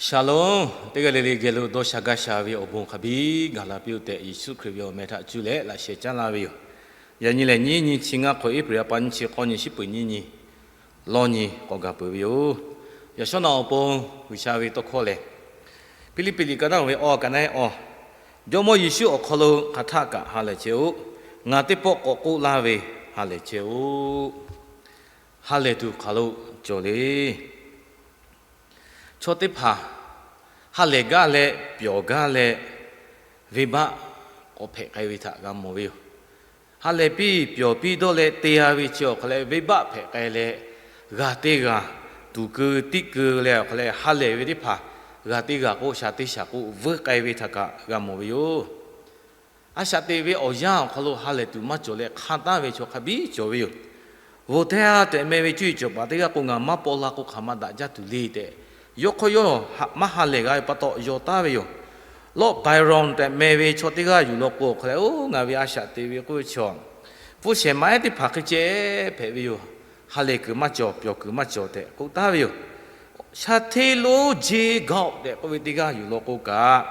Shalom, teˇ g'aˇ le le geh lo dawˇ sha gaˇ sha ve awˬ bon hk'a biˇ gaˬ la piˇ-oˆ tehꞈ, Yeˍsuˆ Hkriꞈ ve awˬ meh htaꞈ cuˇ leh laꞈ sheh caˉ laˇ ve yoˬ. Yaꞈ nyi lehˬ, nyiˇ nyi chi ngaˇ hk'awꞈ April ha pa nyiˇ chi k'awˇ nyi shiˉ peuˬ nyiˇ nyi lawˇ nyi k'awꞈ gaˬ peuˬ ve yoˬ. Yaꞈ shawˉ naꞈ awˬ pon G'uiˬsha ve tawˇ hkawˇ lehˬ, Hpiˇliˇpiˆ liꞈ ka naˉ ve awˬ ka naˉ awˬ, Jawˇmawˇ Yeˍsuˆ awˬ hk'aw lo hk'aˬ htaˆ kaꞈ ha lehˬ chehˇ-oˆ. Ngaˬ teˇ pawˆ k'awꞈ k'oˆ laˇ ve, ha lehˬ chehˇ-oˆ. Ha lehˬ tuˬ hk'aˬ lo cawˬ le. Chaw teˇ hpaˍ ha lehˬ gaˇ leh pyawˬ gaˇ leh, venˇbaˆ k'awꞈ hpehꞈ k'ai ve htaꞈ g'a mawˬ ve yoˬ. Ha lehˬ piˇ pyawˬ piˇ dawˇ leh te-a ve chi awˬ hk'aw leh, venˇbaˆ hpehꞈ k'ai leh, g'a teˇ g'aˇ tuˍ keu tiˆ keu leh awˬ hk'aw leh, ha lehˬ ve teˇ hpaˍ g'a teˇ g'aˇ k'o sha teˇ shaˍ k'o veuˆ k'ai ve htaꞈ kaꞈ g'a mawˬ ve yoˬ. A shaꞈ teꞈ ve awˬ yanˇ awˬ hk'aw lo ha lehˬ tuˬ maˇ cawˬ leh hk'a taˉ ve chaw hk'a biˇ cawˬ ve yoˬ. Voˬ hteˇ ha tehꞈ meh ve cuˇ yiˍ cawˬ paˍ teˇ g'aˇ k'o, ngaˬ maˇ paw la k'o hk'aˬ ma daꞈ jaˇ tuˬ le tehꞈ, yawˇ hk'aw yawˇ maˇ ha lehˬ g'a ve pa taw yaw taˍ ve yoˬ. Lawˇ Byron tehꞈ meh ve chaw teˇ g'aˇ yuˬ law k'o awˬ hk'aw leh, oˇ ngaˬ ve a shaꞈ teꞈ ve k'oˆ ve chaw, hpu shehˍ ma ehˉ teˇ hpaˍ hk'e ceh hpehꞈ ve yoˬ. Ha lehˬ kuiˬ maˇ cawˬ, pyawˬ kuiˬ maˇ cawˬ tehꞈ k'oˆ taˍ ve yoˬ. Sha hteˇ lonˉ Jay Gould tehꞈ k'oˆ ve teˇ g'aˇ yuˬ law k'o kaꞈ,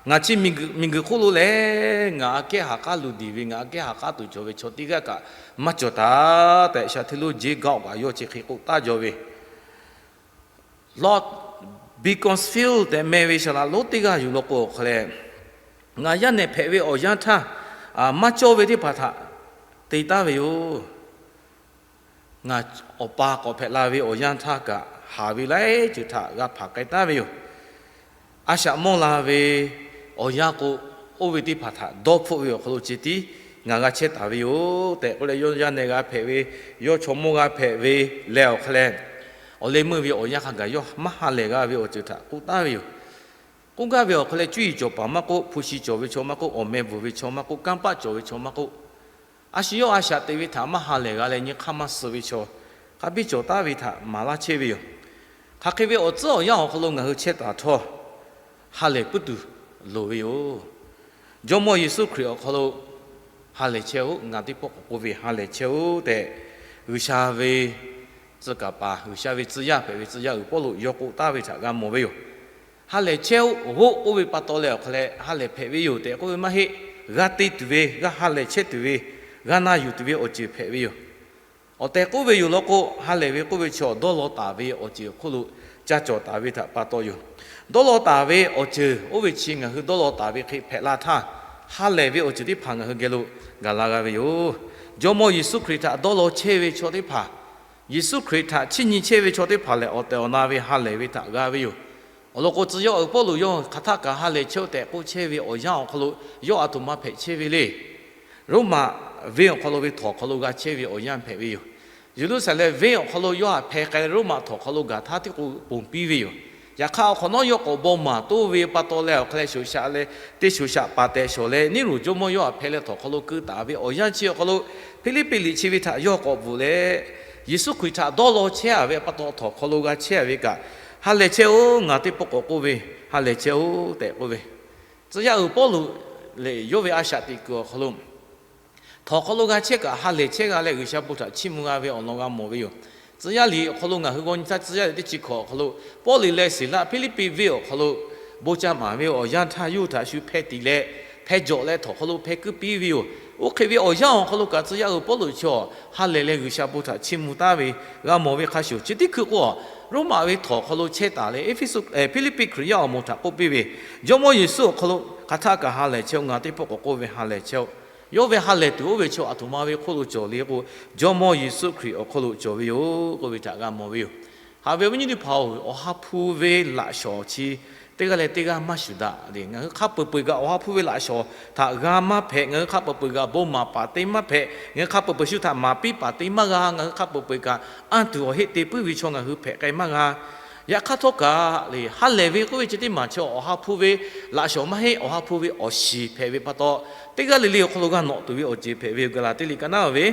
ngaˬ chi miˬguiˬ hk'oˆ lo lehˬ, ngaˬ aꞈ kehˉ ha k'aˉ luˬ diˬ ve, ngaˬ aꞈ kehˉ ha k'aˉ tuˬ cawˬ ve chaw teˇ g'aˇ kaꞈ maˇ cawˬ taˍ tehꞈ, sha hteˇ lonˉ Jay Gould kaꞈ yawˇ chi hk'e k'oˆ taˍ jaw ve. Lawˇ Beaconsfield tehꞈ meh ve saˍ laꞈ lonˉ teˇ g'aˇ yuˬ law k'o awˬ hk'aw leh, ngaˬ yaˇ nehˬ hpehꞈ ve awˬ yanˇ htaˇ, maˇ cawˇ ve teˇ hpaˍ htaꞈ te taˍ ve yoˬ. Ngaˬ awˬ pa k'awꞈ hpehꞈ la ve awˬ yanˇ htaˇ kaꞈ, haˍ ve laiˉ ceuˬ htaꞈ g'a hpanˍ k'ai taˍ ve yoˬ. A shaꞈ mawˇ la ve awˬ yanˇ k'o, oˇ ve teˇ hpaˍ htaꞈ dawˇ hpfuhˆ ve awˬ hk'aw lo ceh tiˉ ngaˬ g'a chehˇ taˍ ve yoˬ tehꞈ k'oˆ leh, yawˇ yaˇ nehˬ g'a hpehꞈ ve, yawˇ chaw mawˇ g'a hpehꞈ ve leh awˬ hk'aw leh, awˬ leh meuˇ ve awˬ yanˇ hk'a gaˬ yawˇ maˇ ha lehˬ g'a ve awˬ ceuˬ htaꞈ k'oˆ taˍ ve yoˬ. K'oˆ gaˇ ve awˬ hk'aw leh, cuˇ yiˍ cawˬ paˍ maˇ k'oˆ, hpu shi cawˬ ve chaw maˇ k'oˆ, awˬ meh bvuhˬ ve chaw maˇ k'oˆ, kanˇ paˆ cawˬ ve chaw maˇ k'oˆ, a shu yawˇ a shaꞈ teꞈ ve htaꞈ maˇ ha lehˬ g'a leh nyi hk'aˇ maˇ suh ve chaw hk'a biˇ cawˬ taˍ ve htaꞈ maˍ laˇ chehˇ ve yoˬ. Hk'aˬ hk'e ve awˬ tcuhˉ awˬ yanˇ awˬ hk'aw lo ngaˬ hui chehˇ taˍ htawˇ, ha lehˬ puiˉ tuˬ loˍ ve yoˬ. Jawˇmawˇ Yeˍsuˆ Hkriꞈ awˬ hk'aw lo ha lehˬ chehˇ-oˆ, ngaˬ teˇ pawˆ k'awꞈ k'oˆ ve ha lehˬ chehˇ-oˆ tehꞈ, G'uiˬsha ve tcuh kaˍ paˍ, G'uiˬsha ve tcuh yaˇ hpehꞈ ve tcuh yaˇ uiˍ Pawˇluꞈ yawˇ k'oˆ taˍ ve htaꞈ g'a mawˬ ve yoˬ. Ha lehˬ chehˇ-oˆ, g'oˆ k'oˆ ve pa taw leh awˬ hk'aw leh ha lehˬ hpehꞈ ve yoˬ tehꞈ k'oˆ ve maˇ heˆ. G'a te tuˬ ve, g'a ha lehˬ chehˇ tuˬ ve, g'a na yuˬ tuˬ ve awˬ ceuˬ hpehꞈ ve yoˬ. Awˬ tehˬ k'oˆ ve yoˬ law k'o, ha lehˬ ve k'oˆ ve chaw dawˇ law taˍ ve awˬ ceuˬ awˬ hk'oˆ lo ca cawˬ taˍ ve htaꞈ pa taw yoˬ. Dawˇ law taˍ ve awˬ ceuˬ oˇ ve chi ngaˬ hui dawˇ law taˍ ve hk'e hpehꞈ la htaˇ, ha lehˬ ve awˬ ceuˬ teˇ hpaˍ ngaˬ hui geh lo gaˬ la g'a ve yoˬ. Jawˇmawˇ Yeˍsuˆ Hkriꞈ htaꞈ dawˇ law chehˇ ve chaw teˇ hpaˍ, Yeˍsuˆ Hkriꞈ htaꞈ chiˇ nyi chehˇ ve chaw teˇ hpaˍ lehˬ, awˬ tehˬ awˬ na ve ha lehˬ ve htaꞈ g'a ve yoˬ. Awˬ lawn k'o, tcuh yaˇ uiˍ Pawˇluꞈ yawˇ hk'aˬ htaˆ kaꞈ ha lehˬ chehˇ-oˆ tehꞈ k'oˆ chehˇ ve awˬ yanˇ awˬ hk'aw lo, yawˇ aˬ htoꞈ ma hpehꞈ chehˇ ve le. Roˉmaꞈ venˇ awˬ hk'aw lo ve htawnˍ hk'aw lo g'a chehˇ ve awˬ yanˇ hpehꞈ ve yoˬ. Yeˍruˆsaˍlehnˍ venˇ awˬ hk'aw lo yawˇ htaꞈ hpeh k'ai leh, Roˉmaꞈ htawnˍ hk'aw lo gaˬ htaˇ tiˉ k'o ponˬ piˇ ve yoˬ. Yaꞈ hk'aˇ awˬ hk'awꞈ nawˉ yawˇ k'awꞈ baw maˍ toˇ ve pa taw leh awˬ hk'aw leh, shoˍ shaꞈ leh teˇ shoˍ shaꞈ paˍ tehꞈ shawˍ leh, Neˇruꞈ jawˇmawˇ yawˇ htaꞈ hpeh leh htawnˍ hk'aw lo keu taˍ ve awˬ yanˇ chi awˬ hk'aw lo, Hpiˇliˇpiˆ liꞈ chi ve htaꞈ yawˇ k'awꞈ bvuhꞈ leh, Yeˍsuˆ Hkriꞈ htaꞈ dawˇ law chehˇ-a ve pa taw htawnˍ hk'aw lo g'a chehˇ-a ve kaꞈ, ha lehˬ chehˇ-oˆ, ngaˬ teˇ pawˆ k'awꞈ k'oˆ ve, ha lehˬ chehˇ-oˆ tehꞈ k'oˆ ve. Tcuh yaˇ uiˍ Pawˇluꞈ lehˬ, yawˇ ve a shaꞈ teꞈ kuiˬ awˬ hk'aw lo htawnˍ hk'aw lo g'a chehˇ kaꞈ, ha lehˬ chehˇ g'a leh G'uiˬsha bon htaꞈ chiˇ mvuh g'a ve awˬ lawn g'a mawˬ ve yoˬ. Tcuh yaˇ liꞈ awˬ hk'aw lo ngaˬ hui g'aw nyi htaˇ, tcuh yaˇ liꞈ teˇ chi hkawꞈ awˬ hk'aw lo, Pawˇluꞈ leh Siˍlaˆ Hpiˇliˇpiˆ venˇ awˬ hk'aw lo bon ca maˍ ve awˬ yanˇ htaˇ, yawˇ hui htaꞈ shu hpeh tiꞈ leh, hpeh jawꞈ leh htawnˍ hk'aw lo hpeh kuiˉ piˇ ve yoˬ. Oˇ hk'e ve awˬ yanˇ awˬ hk'aw lo kaꞈ, tcuh yaˇ uiˍ Pawˇluꞈ chaw ha lehˬ leh G'uiˬsha bon htaꞈ chiˇ mvuh taˍ ve g'a mawˬ ve hk'a shuˍ, chi teˇ hkui k'o, Roˉmaꞈ ve htawnˍ hk'aw lo chehˇ taˍ leh, Eˇfeˇsuꞈ, Hpiˇliˇpiˆ Hkriꞈ yaˇ awˬ moˍ htaꞈ k'oˆ piˇ ve, Jawˇmawˇ Yeˍsuˆ awˬ hk'aw lo hk'aˬ htaˆ kaꞈ ha lehˬ chehˇ-oˆ, ngaˬ teˇ pawˆ k'awꞈ k'oˆ ve, ha lehˬ chehˇ-oˆ. Yawˇ ve ha lehˬ tuˬ oˇ ve chaw aˬ htoꞈ ma ve hk'oˆ lo cawˬ le k'o, Jawˇmawˇ Yeˍsuˆ Hkriꞈ awˬ hk'oˆ lo cawˬ ve yoˬ k'oˆ ve htaꞈ g'a mawˬ ve yoˬ. Haꞈ ve awˬ viˉ nyi teˇ hpaˍ-oˬ, Awˬ ha hpu ve laꞈ shawˍ chi teˇ g'aˇ leh teˇ g'aˇ maˇ shuˍ daꞈ le. Ngaˬ hui hk'a peu-eˬ peu-eˬ kaꞈ Awˬ ha hpu ve laꞈ shawˍ htaꞈ g'a maˇ hpehꞈ, ngaˬ hui hk'a peu-eˬ peu-eˬ kaꞈ bon maˍ paˍ te maˇ hpehꞈ, ngaˬ hui hk'a peu-eˬ peu-eˬ shu htaꞈ maˍ piˇ paˍ te maˇ g'a, ngaˬ hui hk'a peu-eˬ peu-eˬ kaꞈ anˇ tuˬ awˬ heˆ te puiˉ ve chaw ngaˬ hui hpehꞈ k'ai maˇ g'a. Yaꞈ hk'aˇ htawˇ kaꞈ le, ha lehˬ ve k'oˆ ve chi teˇ maˬ chi Awˬ ha hpu ve laꞈ shawˍ maˇ heˆ, Awˬ ha hpu ve awˬ shiˍ hpehꞈ ve pa taw, teˇ g'aˇ le le awˬ hk'aw lo g'a nawꞈ tuˬ ve awˬ ceuˬ hpehꞈ ve yoˬ. Gaˍlaˍtiˆ liꞈ ka naˉ ve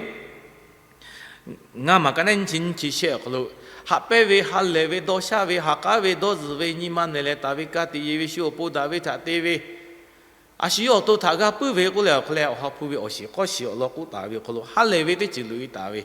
ngaˇ maˬ ka naˉ nyiˇ chi nyiˇ chi shehˆ awˬ hk'aw lo, haꞈ pehnˇ ve, ha lehˬ ve, dawˇ shaˉ ve, ha k'aˉ ve, dawˇ zuhˬ ve, nyi ma nehˬ leh taˍ ve, ka tiꞈ yeˬ ve, shu awˬ pon daꞈ ve htaꞈ te ve, a shu yawˇ awˬ to htaꞈ g'a puiˉ ve k'oˆ leh awˬ hk'aw leh, Awˬ ha hpu ve awˬ shiˍ k'awˇ shiˍ awˬ lawn k'oˆ taˍ ve awˬ hk'aw lo, ha lehˬ ve teˇ ceuˬ loꞈ-e taˍ ve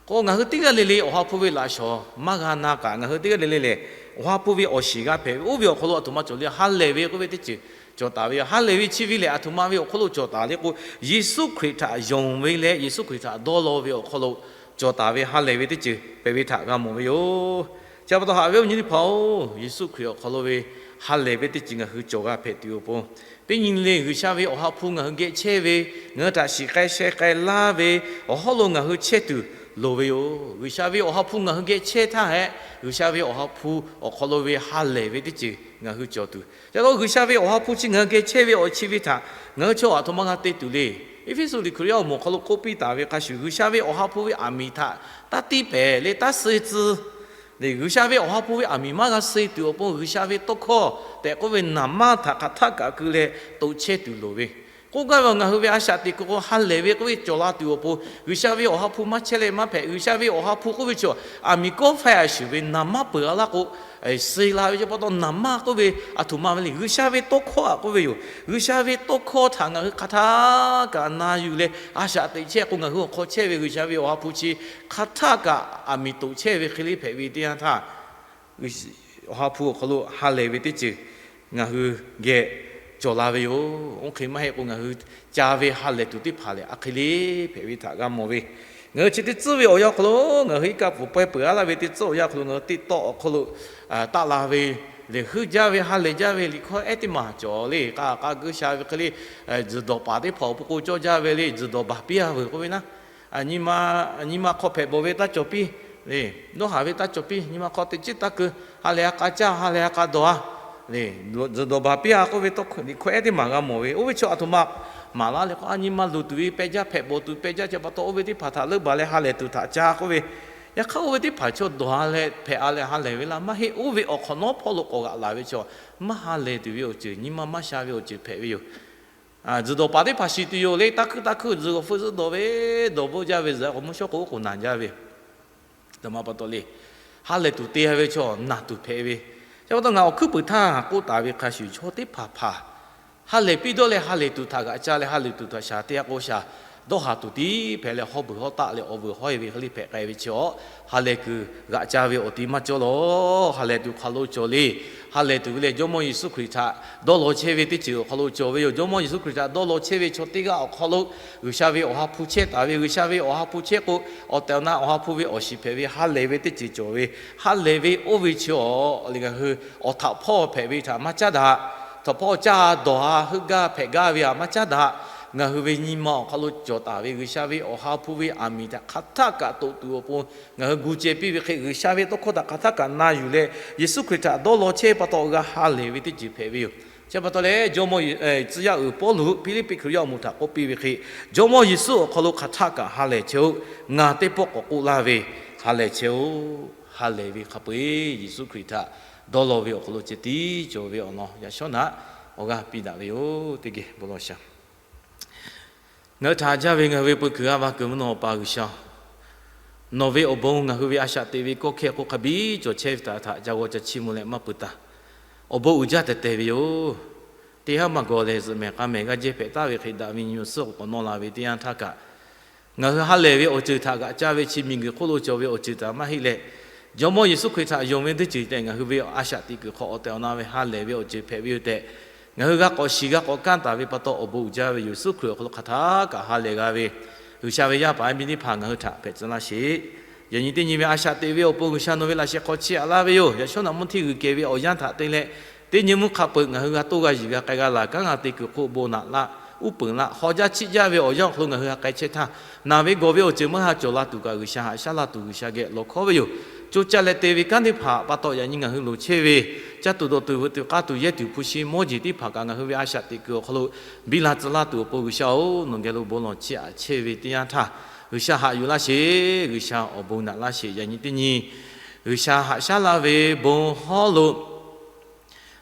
k'o, ngaˬ hui teˇ g'aˇ le le Awˬ ha hpu ve laꞈ shawˍ maˇ g'a na kaꞈ, ngaˬ hui teˇ g'aˇ le le lehˬ Awˬ ha hpu ve awˬ shiˍ g'a hpehꞈ ve oˇ ve awˬ hk'aw lo aˬ htoꞈ ma cawˬ le, ha lehˬ ve k'oˆ ve teˇ ceuˬ cawˬ taˍ ve yoˬ. Ha lehˬ ve chi ve lehˬ aˬ htoꞈ ma ve awˬ hk'aw lo cawˬ taˍ le k'o, Yeˍsuˆ Hkriꞈ htaꞈ yonˍ ve leh Yeˍsuˆ Hkriꞈ htaꞈ dawˇ law ve awˬ hk'aw lo cawˬ taˍ ve ha lehˬ ve teˇ ceuˬ hpehꞈ ve htaꞈ g'a mawˬ ve yoˬ. Chi pa taw haꞈ ve awˬ nyi teˇ hpaˍ-oˬ, Yeˍsuˆ Hkriꞈ awˬ hk'aw lo ve ha lehˬ ve teˇ ceuˬ ngaˬ hui cawˬ g'a hpehꞈ tuˬ awˬ pon, teˇ nyi le G'uiˬsha ve Awˬ ha hpu ngaˬ hui geh chehˇ ve, ngaˬ hui htaꞈ shiˍ k'ai sheh k'ai laˇ ve awˬ hawˉ lo ngaˬ hui chehˇ tuˬ loˍ ve yoˬ. G'uiˬsha ve Awˬ ha hpu ngaˬ hui geh chehˇ htaˇ hehꞈ, G'uiˬsha ve Awˬ ha hpu awˬ hk'aw lo ve ha lehˬ ve teˇ ceuˬ ngaˬ hui cawˬ tuˬ, ca taw G'uiˬsha ve Awˬ ha hpu chi ngaˬ hui geh chehˇ ve awˬ chi ve htaꞈ ngaˬ hui chaw aˬ htoꞈ ma g'a te tuˬ le. Eˇfeˇsuꞈ liꞈ Hkriꞈ yaˇ awˬ moˍ awˬ hk'aw lo k'oˆ piˇ taˍ ve hk'a shuˍ, G'uiˬsha ve Awˬ ha hpu ve aˬ miˍ htaꞈ taˇ tiˇ pehˍ le, taˇ suh tcuh le. G'uiˬsha ve Awˬ ha hpu ve aˬ miˍ maˇ g'a suh tuˬ awˬ pon, G'uiˬsha ve tawˇ hkawˇ tehꞈ k'oˆ ve naˍ manˇ htaꞈ hk'aˬ htaˆ kaꞈ keu leh toꞈ chehˇ tuˬ loˍ ve, k'oˆ gaˇ ve ngaˬ hui ve a shaꞈ teꞈ kuiˬ k'o ha lehˬ ve k'oˆ ve cawˬ la tuˬ awˬ pon, G'uiˬsha ve Awˬ ha hpu maˇ chehˇ leh maˇ hpehꞈ. G'uiˬsha ve Awˬ ha hpu k'oˆ ve chaw aˬ miˍ kawˇ faiˇ a shuˍ ve naˍ manˇ peuˬ a laˇ k'o, suh la ve chi pa taw naˍ manˇ k'oˆ ve aˬ htoꞈ ma ve le, G'uiˬsha ve tawˇ hkawˇ aꞈ k'oˆ ve yoˬ. G'uiˬsha ve tawˇ hkawˇ htaꞈ ngaˬ hui hk'aˬ htaˆ kaꞈ na yuˬ leh a shaꞈ teꞈ chehˇ k'o, ngaˬ hui awˬ hk'aw chehˇ ve G'uiˬsha ve Awˬ ha hpu chi hk'aˬ htaˆ kaꞈ aˬ miˍ toꞈ chehˇ ve hk'e le hpehꞈ ve teˇ yanˇ htaˇ, Awˬ ha hpu awˬ hk'aw lo ha lehˬ ve teˇ ceuˬ ngaˬ hui geh cawˬ la ve yoˬ. Oˇ hk'e maˇ heˆ k'o, ngaˬ hui ca ve ha lehˬ tuˬ teˇ hpaˍ lehˬ a hk'e le hpehꞈ ve htaꞈ g'a mawˬ ve. Ngaˬ hui chi teˇ tcuhˉ ve awˬ yanˇ awˬ hk'aw lo, ngaˬ hui iˉ kaˆ pfuhˍ pawehˇ peuˬ a laˇ ve teˇ tcuhˉ awˬ yanˇ awˬ hk'aw lo ngaˬ hui TikTok awˬ hk'aw lo taˆ la ve, lehˬ heuˆ jaˇ ve ha lehˬ jaˇ ve liꞈ hkawˇ ehˉ teˇ maˬ cawˬ le. K'a k'a geuˆ sha ve hk'e le, tzuhˬ dawˬ paˍ teˇ hpaˍ awˬ pon k'o cawˇ jaˇ ve le, tzuhˬ dawˬ baˬ piˇ a veuˬ k'oˆ ve naˉ, nyi ma hk'aw hpehꞈ bawˬ ve taˇ cawˬ piˇ le, dawˇ haˍ ve taˇ cawˬ piˇ, nyi ma hk'aw teꞈ ciˉ taˇ keu, ha lehˬ a k'a caˇ, ha lehˬ a k'a dawˬ a le, tzuhˬ dawˬ baˬ piˇ a k'oˆ ve tawˇ hkawˇ liꞈ hkawˇ ehˉ teˇ maˬ g'a mawˬ ve. Oˇ ve chaw aˬ htoꞈ ma maˍ laˇ le k'o, a nyi ma luˬ tuˬ ve pehˇ jaˇ, hpehꞈ bawˬ tuˬ pehˇ jaˇ, chi pa taw oˇ ve teˇ hpaˍ htaꞈ leuˆ baˬ leh ha lehˬ tuˬ htaꞈ ca k'oˆ ve. Yaꞈ hk'aˇ oˇ ve teˇ hpaˍ chaw dawˬ a leh hpehꞈ a leh ha lehˬ ve laˇ maˇ heˆ. Oˇ ve awˬ hk'awꞈ nawˉ hpawˇ lo k'awꞈ g'aꞈ laˬ ve chaw maˇ ha lehˬ tuˬ ve awˬ ceuˬ, nyi ma maˇ sha ve awˬ ceuˬ hpehꞈ ve yoˬ. Tzuhˬ dawˬ paˍ teˇ hpaˍ shiˍ tuˬ yoˬ le, taˇ hkuiˇ taˇ hkuiˇ tzuhˬ g'awˬ feu zuhˆ dawˬ ve, dawˬ bvuhˆ jaˇ ve zuhˬ a k'o, mvuhˇ shawˉ k'o oˉ k'oˍ naˬ jaˇ ve, aˬ htoꞈ ma pa taw le, ha lehˬ tuˬ te a ve chaw naˬ tuˬ hpehꞈ ve. Chi pa taw ngaˬ awˬ hkuiˉ puiˍ htaˇ k'oˆ taˍ ve hk'a shuˍ, chaw teˇ hpaˍ hpaˍ ha lehˬ piˇ dawˇ leh ha lehˬ tuˬ htaꞈ g'aꞈ ca leh ha lehˬ tuˬ htaꞈ shaˍ te a k'o shaˍ, dawˇ haˍ tuˬ tiˉ hpehꞈ leh hawˉ beuˬ hawˉ taˆ leh awˬ veuˬ hawˉ e ve hk'e le hpehꞈ k'ai ve chi awˬ, ha lehˬ kuiˬ g'aꞈ ca ve awˬ ti maˇ cawˇ lawˬ. Ha lehˬ tuˬ hk'aw lo cawˬ le. Ha lehˬ tuˬ ve lehˬ Jawˇmawˇ Yeˍsuˆ Hkriꞈ htaꞈ dawˇ law chehˇ ve teˇ ceuˬ awˬ hk'aw lo cawˬ ve yoˬ. Jawˇmawˇ Yeˍsuˆ Hkriꞈ htaꞈ dawˇ law chehˇ ve chaw teˇ g'aˇ awˬ hk'aw lo G'uiˬsha ve Awˬ ha hpu chehˇ taˍ ve, G'uiˬsha ve Awˬ ha hpu chehˇ k'o, awˬ tehˬ awˬ na Awˬ ha hpu ve awˬ shiˍ hpehꞈ ve ha lehˬ ve teˇ ceuˬ cawˬ ve. Ha lehˬ ve oˇ ve chi awˬ le ngaˬ hui awˬ htaꞈ hpawˇ hpehꞈ ve htaꞈ maˇ caˉ daꞈ. Htaꞈ hpawˇ caˇ dawˬ a heuˆ gaˇ hpehꞈ gaˇ ve htaꞈ maˇ caˉ daꞈ. Ngaˬ hui ve nyi ma awˬ hk'aw lo cawˬ taˍ ve G'uiˬsha ve Awˬ ha hpu ve aˬ miˍ htaꞈ hk'aˬ htaˆ kaꞈ toꞈ tuˬ awˬ pon ngaˬ hui gu ceh piˇ ve hk'e, G'uiˬsha ve tawˇ hkawˇ htaꞈ hk'aˬ htaˆ kaꞈ na yuˬ leh, Yeˍsuˆ Hkriꞈ htaꞈ dawˇ law chehˇ pa taw g'a ha lehˬ ve teˇ ceuˬ hpehꞈ ve yoˬ. Chi pa taw leh Jawˇmawˇ Yeˍ, tcuh yaˇ uiˍ Pawˇluꞈ Hpiˇliˇpiˆ Hkriꞈ yaˇ awˬ moˍ htaꞈ k'oˆ piˇ ve hk'e, Jawˇmawˇ Yeˍsuˆ awˬ hk'aw lo hk'aˬ htaˆ kaꞈ ha lehˬ chehˇ-oˆ. Ngaˬ teˇ pawˆ k'awꞈ k'oˆ laˇ ve, ha lehˬ chehˇ-oˆ. Ha lehˬ ve hk'a peu-eˬ Yeˍsuˆ Hkriꞈ htaꞈ dawˇ law ve awˬ hk'aw lo ceh tiˉ cawˬ ve awˬ lawn yaꞈ shawˉ naꞈ awˬ g'aˇ piˇ daꞈ ve yoˬ. Teˇ geh bon lawˬ shaˍ. Ngaˬ hui htaꞈ haꞈ jaˇ ve ngaˬ hui ve peu kuiˬ g'aˇ va kuiˬ mvuhˇ naw Awˬ pa G'uiˬsha-oˬ, nawˬ ve awˬ bon ngaˬ hui ve a shaꞈ teꞈ ve kawˇ hkehˇ k'o hk'a biˇ cawˬ chehˇ ve htaꞈ htaꞈ ca g'aw ca chiˇ mvuh leh maˇ peuˬ taˍ. Awˬ bon uiˍ jaˇ tehˬ tehˬ ve yoˬ. Teˇ haˉ maˇ gawˬ lehˬ zuhꞈ mehˬ k'a mehˬ g'aˇ jehˇ hpehꞈ taˍ ve hk'e daꞈ ve nyi ma suhˉ k'awꞈ nawˇ la ve teˇ yanˇ htaˇ kaꞈ, ngaˬ hui ha lehˬ ve awˬ ceuˬ htaꞈ g'aꞈ caˇ ve chi miˬguiˬ hk'oˆ lo cawˬ ve awˬ ceuˬ htaꞈ maˇ heˆ leh, Jawˇmawˇ Yeˍsuˆ Hkriꞈ htaꞈ yonˍ ve teˇ ceuˬ tehꞈ ngaˬ hui ve a shaꞈ teꞈ kuiˬ hk'aw awˬ tehˬ awˬ na ve ha lehˬ ve awˬ ceuˬ hpehꞈ ve yoˬ tehꞈ, ngaˬ hui g'a k'awꞈ shiˍ g'a k'awꞈ kanˇ taˍ ve pa taw awˬ bon uiˍ jaˇ ve yoˬ. Yeˍsuˆ Hkriꞈ awˬ hk'aw lo hk'aˬ htaˆ kaꞈ ha lehˬ g'a ve G'uiˬsha ve yaˇ paˍ yaˇ miˇ teˇ hpaˍ ngaˬ hui htaꞈ hpehꞈ tcuh laˇ sheˍ. Yaꞈ nyi teˇ nyi ve a shaꞈ teꞈ ve awˬ pon G'uiˬsha nawˬ ve laꞈ sheh hk'aw chiˇ aꞈ laˇ ve yoˬ. Yaꞈ shawˉ naꞈ mvuhˇ hteˇ g'uiˬ kehˬ ve awˬ yanˇ htaꞈ te leh, teˇ nyi mvuhˇ hk'a peuˬ ngaˬ hui g'a toˇ g'a yiˬ g'a k'ai g'a laˬ kanˉ g'a te kuiˬ hk'oˆ bon naꞈ laˇ, uˉ peunˍ laˇ, haw jaˇ chiˆ jaˇ ve awˬ yanˇ awˬ hk'aw lo ngaˬ hui g'a k'ai chehˇ htaˇ, naˬ ve gawˬ ve awˬ ceuˬ maˇ g'a cawˬ la tuˬ kaꞈ G'uiˬsha haꞈ shaˉ laˇ tuˬ G'uiˬsha geh lawˬ hkawˉ ve yoˬ. Co caˇ leh te ve kanˉ teˇ hpaˍ pa taw yaꞈ nyi ngaˬ hui loˍ chehˇ ve, caˇ tuˬ dawˬ tuˬ veuꞈ tuˬ k'aˇ tuˬ yehˇ tuˬ hpu shi mawˇ jeˬ teˇ hpaˍ kaꞈ ngaˬ hui ve a shaꞈ teꞈ kuiˬ awˬ hk'aw lo biˇ la tcuh laˇ tuˬ awˬ pon G'uiˬsha-oˬ, nawˬ geh lo bon lawˬ chiˇ aꞈ chehˇ ve teˇ yanˇ htaˇ, G'uiˬsha haꞈ yuˬ laˇ sheˍ. G'uiˬsha awˬ bon naꞈ laˇ sheˍ. Yaꞈ nyi teˇ nyi G'uiˬsha haꞈ shaˉ laˇ ve bon hawˉ lo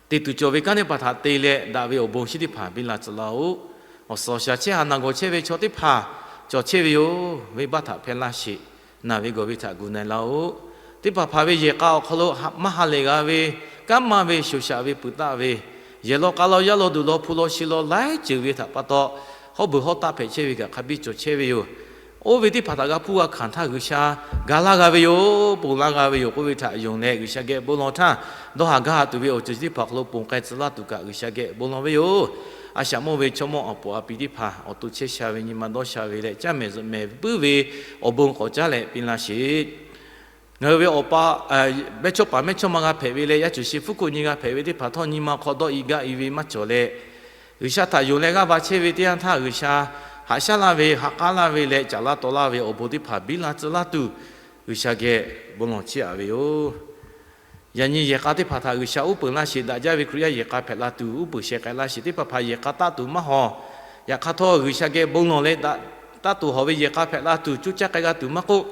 te tuˬ cawˬ ve kanˉ teˇ hpaˍ htaꞈ te leh daꞈ ve awˬ bon chi teˇ hpaˍ biˇ la tcuh laˇ-oˆ. Awˬ suhˍ awˬ shaˍ chehˇ haꞈ naˬ gawˬ chehˇ ve chaw teˇ hpaˍ cawˬ chehˇ ve yoˬ. Venˇbaˆ htaꞈ hpehˇ laˇ sheˍ. Naˬ ve gawˬ ve htaꞈ gu na-e laˇ-oˆ. Teˇ hpaˍ hpaˍ ve yehˬ k'a awˬ hk'aw lo maˇ ha lehˬ g'a ve, kanˉ maˇ ve, shoˍ shaꞈ ve, peuˬ taˆ ve, yehˬ law k'a law yaˇ law duˬ law hpu law shi law laiˉ ceuˬ ve htaꞈ pa taw, hawˉ beuˬ hawˉ taˆ hpehꞈ chehˇ ve kaꞈ hk'a biˇ cawˬ chehˇ ve yoˬ. Oˇ ve teˇ hpaˍ htaꞈ g'a hpuˇ g'a hkanˍ htaˇ, G'uiˬsha ga laˇ g'a ve yoˬ, ponˬ laˇ g'a ve yoˬ k'oˆ ve htaꞈ yonˍ leh, G'uiˬsha geh bon lawˬ htaˇ, dawˇ haˍ gaˇ haˍ tuˬ ve awˬ ceuˬ chi teˇ hpaˍ awˬ hk'aw lo ponˬ k'ai tcuh laˇ tuˬ kaꞈ G'uiˬsha geh bon lawˬ ve yoˬ. A shaꞈ mawˇ ve chaw mawˇ awˬ poˍ awˬ pi teˇ hpaˍ awˬ to chehˇ sha ve, nyi ma dawˇ sha ve leh, caˇ mehˍ zuhꞈ mehˍ puiˉ ve awˬ bon k'awꞈ caˉ leh piˇ laˇ sheˍ. Ngaˬ hui ve awˬ pa, mehˇchawˇpaˍ mehˇchawˇma g'a hpehꞈ ve leh, yaˇ cawˬ shi hpfuhˇ hkuˆ nyi g'a hpehꞈ ve teˇ hpaˍ htawˇ, nyi ma hk'aw dawˇ i gaˇ i ve maˇ cawˬ leh, G'uiˬsha htaꞈ yonˍ leh g'aˇ va chehˇ ve teˇ yanˇ htaˇ, G'uiˬsha haꞈ shaˉ laˇ ve, ha k'aˉ laˇ ve leh, caˍ laˇ taw laˇ ve awˬ bon teˇ hpaˍ biˇ la tcuh laˇ tuˬ, G'uiˬsha geh bon lawˬ chiˇ aꞈ ve yoˬ. Yaꞈ nyi yehˬ k'a teˇ hpaˍ htaꞈ G'uiˬsha uˉ peunˍ laˇ sheˍ. Daꞈ jaˇ ve Hkriꞈ yaˇ yehˬ k'a hpehꞈ la tuˬ, uˉ peunˍ sheh k'ai laˇ sheˍ. Teˇ hpaˍ hpaˍ yehˬ k'a taˆ tuˬ maˇ hawˬ. Yaꞈ hk'aˇ htawˇ, G'uiˬsha geh bon lawˬ leh daꞈ, taˆ tuˬ hawˬ ve yehˬ k'a hpehꞈ la tuˬ coˇ caˇ k'ai g'a tuˬ maˇ k'oˆ,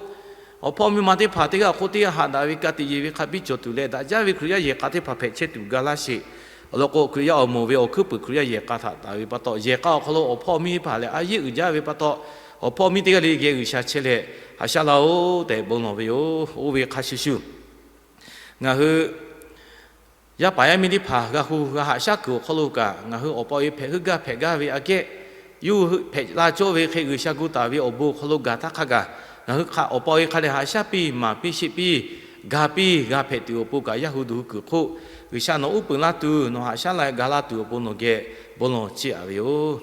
awˬ hpawˇ miˇ ma teˇ hpaˍ teˇ g'aˇ awˬ hk'oˆ teˇ g'aˇ haꞈ daꞈ ve ka tiꞈ yeˬ ve hk'a biˇ cawˬ tuˬ leh, daꞈ jaˇ ve Hkriꞈ yaˇ yehˬ k'a teˇ hpaˍ hpehꞈ chehˇ tuˬ ga laˇ sheˍ. Awˬ lawn k'o, Hkriꞈ yaˇ awˬ moˍ ve awˬ hkuiˉ puiˍ Hkriꞈ yaˇ yehˬ k'a htaꞈ taˍ ve pa taw, yehˬ k'a awˬ hk'aw lo awˬ hpawˇ miˇ teˇ hpaˍ lehˬ, a yeˉ uiˍ jaˇ ve pa taw, awˬ hpawˇ miˇ teˇ g'aˇ le geh G'uiˬsha chehˇ leh, haꞈ shaˉ laˇ-oˆ tehꞈ bon lawˬ ve yoˬ. Oˇ ve hk'a shuˍ shuˍ, ngaˬ hui yaˇ paˍ yaˇ miˇ teˇ hpaˍ g'a hu g'a haꞈ shaˉ kuiˬ awˬ hk'aw lo kaꞈ, ngaˬ hui awˬ pa awˬ e hpehꞈ heuˆ gaˇ hpehꞈ gaˇ ve aꞈ kehˉ, yawˇ hui hpehꞈ la cawˇ ve hk'e G'uiˬsha gu taˍ ve awˬ bon awˬ hk'aw lo gaˬ htaˇ hk'a gaˬ, ngaˬ hui hk'a awˬ pa awˬ e hk'a dehꞈ haꞈ shaˉ piˇ, maˍ piˇ, sheˆ piˇ, ga piˇ, g'a hpehꞈ tuˬ awˬ pon kaꞈ, yaˇ hui duˬ hui kuiˬ hk'oˆ G'uiˬsha nawˬ uˉ peunˍ laˇ tuˬ, nawˬ haꞈ shaˉ la ga laˇ tuˬ awˬ pon nawˬ geh bon lawˬ chiˇ aꞈ ve yoˬ.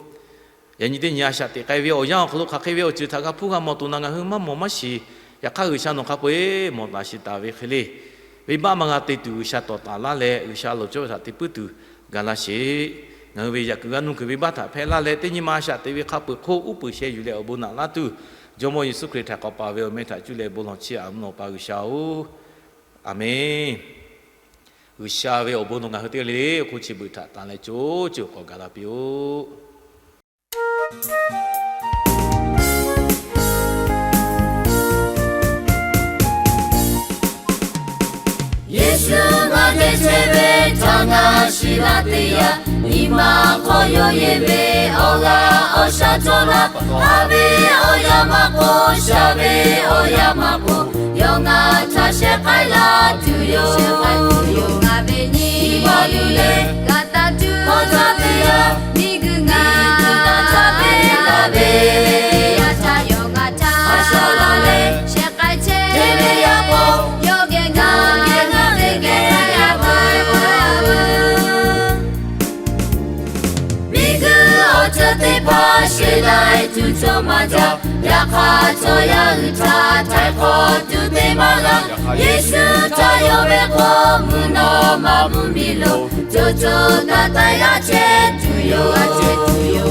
Yaꞈ nyi teˇ nyi a shaꞈ teꞈ k'ai ve awˬ yanˇ awˬ hk'aw lo hk'aˬ hk'e ve awˬ ceuˬ htaꞈ g'a hpuˇ g'a mawˬ tuˬ naˬ ngaˬ hui maˇ mawˬ maˇ shiˍ. Yaꞈ hk'aˇ, G'uiˬsha nawˬ hk'a peu-eˬ mawˬ taˍ shiˍ taˍ ve hk'e le, venˇbaˆ maˇ g'a te tuˬ G'uiˬsha tawˍ taˍ laˇ leh, G'uiˬsha lawˬ cawˇ ve htaꞈ te puiˉ tuˬ ga laˇ sheˍ. Ngaˬ hui ve yaꞈ kuiˬ g'a nuˇ kuiˬ venˇbaˆ htaꞈ hpehˇ laˇ leh, teˇ nyi ma a shaꞈ teꞈ ve hk'a peu-eˬ hk'oˆ uˉ peunˍ sheh yuˬ leh awˬ bon naꞈ laˇ tuˬ, Jawˇmawˇ Yeˍsuˆ Hkriꞈ htaꞈ k'awꞈ paˍ ve awˬ meh htaꞈ cuˇ leh bon lawˬ chiˇ aꞈ mvuhˇ naw pa G'uiˬsha-oˬ, Aˍmenˇ. G'uiˬsha ve awˬ bon nawˬ ngaˬ hui teˇ g'aˇ le le awˬ hk'oˆ chi beuꞈ htaꞈ tanˍ leh co co k'awꞈ gaˬ la piˇ-oˆ. Yeˍsuˆ ngaˬ geh chehˇ ve htaꞈ ngaˬ shiˍ laˇ teˇ yanˇ, nyi ma hk'aw yawˇ yehˬ ve awˬ g'aˇ awˬ shaˉ cawˇ laˇ. Haˉ ve awˬ yanˇ maˇ k'o, shaˉ ve awˬ yanˇ maˇ k'o, yawˇ ngaˬ htaꞈ sheh k'ai laˇ tuˬ yoˬ. Ngaˬ ve nyi ma lu leh g'a taˇ tuˬ awˬ caˇ teˇ yanˇ, miˬguiˬ ngaˬ htaꞈ peꞈ laˇ ve, teˇ yanˇ htaˇ yawˇ ngaˬ htaꞈ a shaꞈ laˇ leh sheh k'ai chehˇ ve yaˇ k'o, yawˇ geh ngaˬ geh ngaˬ ve geh k'ai a ve Miˬguiˬ awˬ ceuˬ teˇ hpaˍ shehˍ laiˉ tuˬ cawˬ maˇ jaˇ. Yaꞈ hk'aˇ, chaw yaˇ hui htaꞈ htaiˍ hk'awꞈ tuˬ te maˇ g'a. Yeˍsuˆ htaꞈ yonˍ ve k'o, mvuhˇ naw ma mvuhˇmiˬ lo co co taiˍ taiˍ g'a chehˇ tuˬ yoˬ.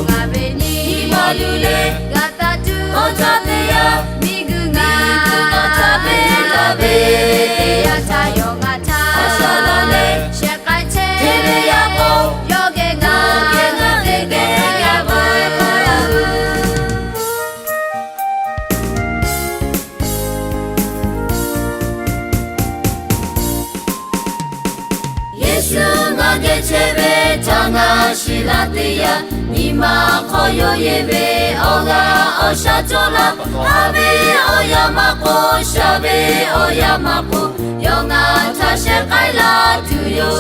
Ngaˬ ve nyi ma lu leh g'a taˇ tuˬ awˬ caˇ teˇ yanˇ, miˬguiˬ ngaˬ htaꞈ peꞈ laˇ ve, teˇ yanˇ htaˇ yawˇ ngaˬ htaꞈ a shaꞈ laˇ leh sheh k'ai chehˇ ve yaˇ k'o, yawˇ geh ngaˬ geh ngaˬ ve geh k'ai a ve Yeˍsuˆ ngaˬ geh chehˇ ve htaꞈ ngaˬ shiˍ laˇ teˇ yanˇ, nyi ma hk'aw yawˇ yehˬ ve awˬ g'aˇ awˬ shaˉ cawˇ laˇ. Haˉ ve awˬ yanˇ maˇ k'o, shaˉ ve awˬ yanˇ maˇ k'o, yawˇ ngaˬ htaꞈ sheh k'ai laˇ tuˬ yoˬ.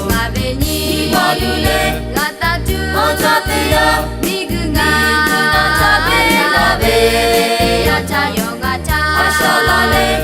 Ngaˬ ve nyi ma lu leh g'a taˇ tuˬ awˬ caˇ teˇ yanˇ, miˬguiˬ ngaˬ htaꞈ peꞈ laˇ ve, teˇ yanˇ htaˇ yawˇ ngaˬ htaꞈ a shaꞈ laˇ leh